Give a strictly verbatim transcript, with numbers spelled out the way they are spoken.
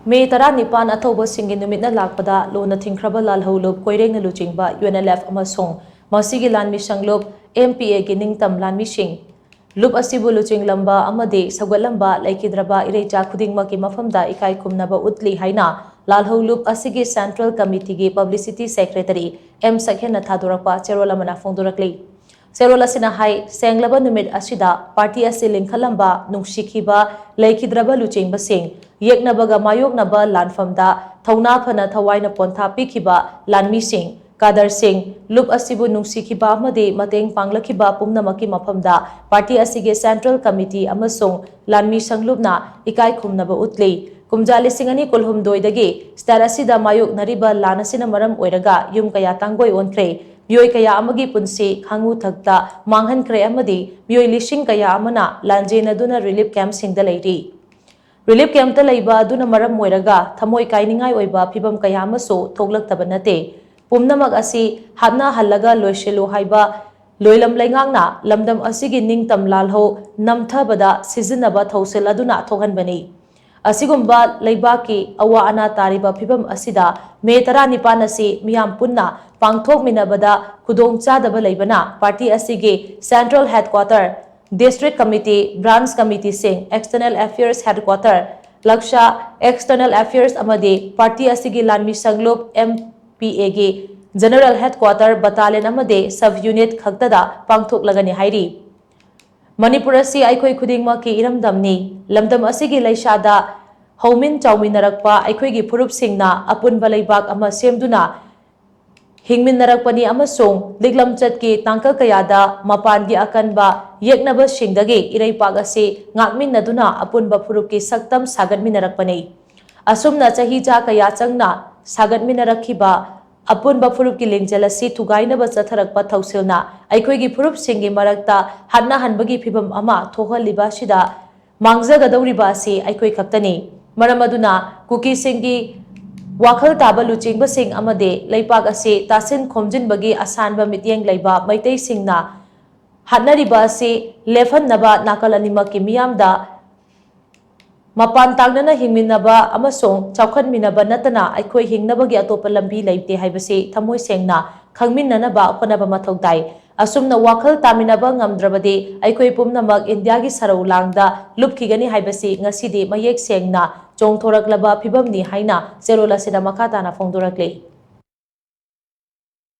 ꯃꯦ ꯇꯔꯥꯅꯤꯄꯥꯟ ꯑꯊꯧꯕꯁꯤꯡꯒꯤ ꯅꯨꯃꯤꯠꯅ ꯂꯥꯛꯄꯗ ꯂꯨꯅ ꯊꯤꯡꯈ꯭ꯔꯕ ꯂꯥꯜꯍꯧ ꯂꯨꯞ ꯀꯣꯏꯔꯦꯡꯅ ꯂꯨꯆꯤꯡꯕ ꯌꯨ ꯑꯦꯟ ꯑꯦꯜ ꯑꯦꯐ ꯑꯃꯁꯨꯡ ꯃꯁꯤꯒꯤ ꯂꯥꯟꯃꯤ ꯁꯪꯂꯨꯞ ꯑꯦꯝ ꯄꯤ ꯑꯦꯒꯤ ꯅꯤꯡꯇꯝ ꯂꯥꯟꯃꯤꯁꯤꯡ, ꯂꯨꯞ ꯑꯁꯤꯕꯨ ꯂꯨꯆꯤꯡꯂꯝꯕ ꯑꯃꯗꯤ ꯁꯧꯒꯠꯂꯝꯕ ꯂꯩꯈꯤꯗ꯭ꯔꯕ ꯏꯔꯩꯆꯥ ꯈꯨꯗꯤꯡꯃꯛꯀꯤ ꯃꯐꯝꯗ ꯏꯀꯥꯏ ꯈꯨꯝꯅꯕ ꯎꯠꯂꯤ ꯍꯥꯏꯅ ꯂꯥꯜꯍꯧ ꯂꯨꯞ ꯑꯁꯤꯒꯤ ꯁꯦꯟꯇ꯭ꯔꯦꯜ ꯀꯃꯤꯇꯤꯒꯤ ꯄꯕ꯭ꯂꯤꯁꯤꯇꯤ ꯁꯦꯀ꯭ꯔꯦꯇꯔꯤ ꯑꯦꯝ ꯁꯛꯍꯦꯟꯅ ꯊꯥꯗꯣꯔꯛꯄ ꯆꯦꯔꯣꯜ ꯑꯃꯅ ꯐꯣꯡꯗꯣꯔꯛꯂꯤ꯫ ꯆꯦꯔꯣꯜ ꯑꯁꯤꯅ ꯍꯥꯏ, ꯁꯦꯡꯂꯕ ꯅꯨꯃꯤꯠ ꯑꯁꯤꯗ ꯄꯥꯔꯇꯤ ꯑꯁꯤ ꯂꯤꯡꯈꯠꯂꯝꯕ ꯅꯨꯡꯁꯤꯈꯤꯕ ꯂꯩꯈꯤꯗ꯭ꯔꯕ ꯂꯨꯆꯤꯡꯕꯁꯤꯡ, ꯌꯦꯛꯅꯕꯒ ꯃꯥꯌꯣꯛꯅꯕ ꯂꯥꯟꯐꯝꯗ ꯊꯧꯅꯥ ꯐꯅ ꯊꯋꯥꯏꯅ ꯄꯣꯟꯊꯥ ꯄꯤꯈꯤꯕ ꯂꯥꯟꯃꯤꯁꯤꯡ, ꯀꯥꯗꯔꯁꯤꯡ, ꯂꯨꯞ ꯑꯁꯤꯕꯨ ꯅꯨꯡꯁꯤꯈꯤꯕ ꯑꯃꯗꯤ ꯃꯇꯦꯡ ꯄꯥꯡꯂꯛꯈꯤꯕ ꯄꯨꯝꯅꯃꯛꯀꯤ ꯃꯐꯝꯗ ꯄꯥꯔꯇꯤ ꯑꯁꯤꯒꯤ ꯁꯦꯟꯇ꯭ꯔꯦꯜ ꯀꯃꯤꯇꯤ ꯑꯃꯁꯨꯡ ꯂꯥꯟꯃꯤ ꯁꯪꯂꯨꯞꯅ ꯏꯀꯥꯏ ꯈꯨꯝꯅꯕ ꯎꯠꯂꯤ꯫ ꯀꯨꯝꯖꯥ ꯂꯤꯁꯤꯡ ꯑꯅꯤ ꯀꯨꯟꯍꯨꯝꯗꯣꯏꯗꯒꯤ ꯁ꯭ꯇꯦꯠ ꯑꯁꯤꯗ ꯃꯥꯌꯣꯛꯅꯔꯤꯕ ꯂꯥꯟ ꯑꯁꯤꯅ ꯃꯔꯝ ꯑꯣꯏꯔꯒ ꯌꯨꯝ ꯀꯌꯥ ꯇꯥꯡꯒꯣꯏ ꯑꯣꯟꯈ꯭ꯔꯦ꯫ ꯃꯤꯑꯣꯏ ꯀꯌꯥ ꯑꯃꯒꯤ ꯄꯨꯟꯁꯤ ꯈꯥꯡꯉꯨ ꯊꯛꯇ ꯃꯥꯡꯍꯟꯈ꯭ꯔꯦ ꯑꯃꯗꯤ ꯃꯤꯑꯣꯏ ꯂꯤꯁꯤꯡ ꯀꯌꯥ ꯑꯃꯅ ꯂꯥꯟꯖꯦꯟꯅꯗꯨꯅ ꯔꯤꯂꯤꯐ ꯀꯦꯝꯞꯁꯤꯡꯗ ꯂꯩꯔꯤ꯫ ꯔꯤꯂꯤꯐ ꯀꯦꯝꯞꯇ ꯂꯩꯕ ꯑꯗꯨꯅ ꯃꯔꯝ ꯑꯣꯏꯔꯒ ꯊꯃꯣꯏ ꯀꯥꯏꯅꯤꯡꯉꯥꯏ ꯑꯣꯏꯕ ꯐꯤꯚꯝ ꯀꯌꯥ ꯑꯃꯁꯨ ꯊꯣꯛꯂꯛꯇꯕ ꯅꯠꯇꯦ꯫ ꯄꯨꯝꯅꯃꯛ ꯑꯁꯤ ꯍꯥꯠꯅꯍꯜꯂꯒ ꯂꯣꯏꯁꯤꯜꯂꯨ ꯍꯥꯏꯕ ꯂꯣꯏꯂꯝ ꯂꯩꯉꯥꯛꯅ ꯂꯝꯗꯝ ꯑꯁꯤꯒꯤ ꯅꯤꯡꯇꯝ ꯂꯥꯜꯍꯧ ꯅꯝꯊꯕꯗ ꯁꯤꯖꯤꯟꯅꯕ ꯊꯧꯁꯤꯜ ꯑꯗꯨꯅ ꯊꯣꯛꯍꯟꯕꯅꯤ꯫ ꯑꯁꯤꯒꯨꯝꯕ ꯂꯩꯕꯥꯛꯀꯤ ꯑꯋꯥ ꯑꯅꯥ ꯇꯥꯔꯤꯕ ꯐꯤꯚꯝ ꯑꯁꯤꯗ ꯃꯦ ꯇꯔꯥꯅꯤꯄꯥꯟ ꯑꯁꯤ ꯃꯤꯌꯥꯝ ꯄꯨꯟꯅ ꯄꯥꯡꯊꯣꯛꯃꯤꯟꯅꯕꯗ ꯈꯨꯗꯣꯡꯆꯥꯗꯕ ꯂꯩꯕꯅ ꯄꯥꯔꯇꯤ ꯑꯁꯤꯒꯤ central headquarter, district committee, branch ꯀꯃꯤꯇꯤꯁꯤꯡ, ꯑꯦꯛꯁꯇꯔꯅꯦꯜ ꯑꯦꯐꯤꯌꯔꯁ ꯍꯦꯗꯀ꯭ꯋꯥꯇꯔ, ꯂꯛꯁꯥ, ꯑꯦꯛꯁꯇꯔꯅꯦꯜ ꯑꯦꯐꯤꯌꯔꯁ ꯑꯃꯗꯤ ꯄꯥꯔꯇꯤ ꯑꯁꯤꯒꯤ ꯂꯥꯟꯃꯤ ꯁꯪꯂꯨꯞ ꯑꯦꯝ ꯄꯤ ꯑꯦꯒꯤ ꯖꯦꯅꯔꯦꯜ ꯍꯦꯗꯀ꯭ꯋꯥꯇꯔ, ꯕꯇꯥꯂꯤꯌꯟ ꯑꯃꯗꯤ ꯁꯕ ꯌꯨꯅꯤꯠ ꯈꯛꯇꯗ ꯄꯥꯡꯊꯣꯛꯂꯒꯅꯤ ꯍꯥꯏꯔꯤ꯫ ꯃꯅꯤꯄꯨꯔ ꯑꯁꯤ ꯑꯩꯈꯣꯏ ꯈꯨꯗꯤꯡꯃꯛꯀꯤ ꯏꯔꯝꯗꯝꯅꯤ꯫ ꯂꯝꯗꯝ ꯑꯁꯤꯒꯤ ꯂꯩꯁꯥꯗ ꯍꯧꯃꯤꯟ ꯆꯥꯎꯃꯤꯟꯅꯔꯛꯄ ꯑꯩꯈꯣꯏꯒꯤ ꯐꯨꯔꯨꯞꯁꯤꯡꯅ ꯑꯄꯨꯟꯕ ꯂꯩꯕꯥꯛ ꯑꯃ ꯁꯦꯝꯗꯨꯅ ꯍꯤꯡꯃꯤꯟꯅꯔꯛꯄꯅꯤ ꯑꯃꯁꯨꯡ ꯂꯤꯛꯂꯝꯆꯠꯀꯤ ꯇꯥꯡꯀꯛ ꯀꯌꯥꯗ ꯃꯄꯥꯟꯒꯤ ꯑꯀꯟꯕ ꯌꯦꯛꯅꯕꯁꯤꯡꯗꯒꯤ ꯏꯔꯩꯄꯥꯛ ꯑꯁꯤ ꯉꯥꯛꯃꯤꯟꯅꯗꯨꯅ ꯑꯄꯨꯟꯕ ꯐꯨꯔꯨꯞꯀꯤ ꯁꯛꯇꯝ ꯁꯥꯒꯠꯃꯤꯟꯅꯔꯛꯄꯅꯤ꯫ ꯑꯁꯨꯝꯅ ꯆꯍꯤ ꯆꯥ ꯀꯌꯥ ꯆꯪꯅ ꯁꯥꯒꯠꯃꯤꯟꯅꯔꯛꯈꯤꯕ ꯑꯄꯨꯟꯕ ꯐꯨꯔꯨꯞꯀꯤ ꯂꯤꯡꯖꯦꯜ ꯑꯁꯤ ꯊꯨꯒꯥꯏꯅꯕ ꯆꯠꯊꯔꯛꯄ ꯊꯧꯁꯤꯜꯅ ꯑꯩꯈꯣꯏꯒꯤ ꯐꯨꯔꯨꯞꯁꯤꯡꯒꯤ ꯃꯔꯛꯇ ꯍꯥꯠꯅꯍꯟꯕꯒꯤ ꯐꯤꯚꯝ ꯑꯃ ꯊꯣꯛꯍꯜꯂꯤꯕ ꯑꯁꯤꯗ ꯃꯥꯡꯖꯒꯗꯧꯔꯤꯕ ꯑꯁꯤ ꯑꯩꯈꯣꯏ ꯈꯛꯇꯅꯤ꯫ ꯃꯔꯝ ꯑꯗꯨꯅ ꯀꯨꯀꯤꯁꯤꯡꯒꯤ ꯋꯥꯈꯜ ꯇꯥꯕ ꯂꯨꯆꯤꯡꯕꯁꯤꯡ ꯑꯃꯗꯤ ꯂꯩꯄꯥꯛ ꯑꯁꯤ ꯇꯥꯁꯤꯟ ꯈꯣꯝꯖꯤꯟꯕꯒꯤ ꯑꯁꯥꯟꯕ ꯃꯤꯠꯌꯦꯡ ꯂꯩꯕ ꯃꯩꯇꯩꯁꯤꯡꯅ ꯍꯥꯠꯅꯔꯤꯕ ꯑꯁꯤ ꯂꯦꯞꯍꯟꯅꯕ ꯅꯥꯀꯜ ꯑꯅꯤꯃꯛꯀꯤ ꯃꯤꯌꯥꯝꯗ ꯃꯄꯥꯟ ꯇꯥꯡꯅꯅ ꯍꯤꯡꯃꯤꯟꯅꯕ ꯑꯃꯁꯨꯡ ꯆꯥꯎꯈꯠꯃꯤꯟꯅꯕ ꯅꯠꯇꯅ ꯑꯩꯈꯣꯏ ꯍꯤꯡꯅꯕꯒꯤ ꯑꯇꯣꯞꯄ ꯂꯝꯕꯤ ꯂꯩꯇꯦ ꯍꯥꯏꯕꯁꯤ ꯊꯃꯣꯏ ꯁꯦꯡꯅ ꯈꯪꯃꯤꯟꯅꯅꯕ ꯍꯣꯠꯅꯕ ꯃꯊꯧ ꯇꯥꯏ꯫ ꯑꯁꯨꯝꯅ ꯋꯥꯈꯜ ꯇꯥꯃꯤꯟꯅꯕ ꯉꯝꯗ꯭ꯔꯕꯗꯤ ꯑꯩꯈꯣꯏ ꯄꯨꯝꯅꯃꯛ ꯏꯟꯗꯤꯌꯥꯒꯤ ꯁꯔꯧ ꯂꯥꯡꯗ ꯂꯨꯞꯈꯤꯒꯅꯤ ꯍꯥꯏꯕꯁꯤ ꯉꯁꯤꯗꯤ ꯃꯌꯦꯛ ꯁꯦꯡꯅ ꯆꯣꯡꯊꯣꯔꯛꯂꯕ ꯐꯤꯕꯝꯅꯤ ꯍꯥꯏꯅ ꯆꯦꯔꯣꯜ ꯑꯁꯤꯗ ꯃꯈꯥ ꯇꯥꯅ ꯐꯣꯡꯗꯣꯔꯛꯂꯤ꯫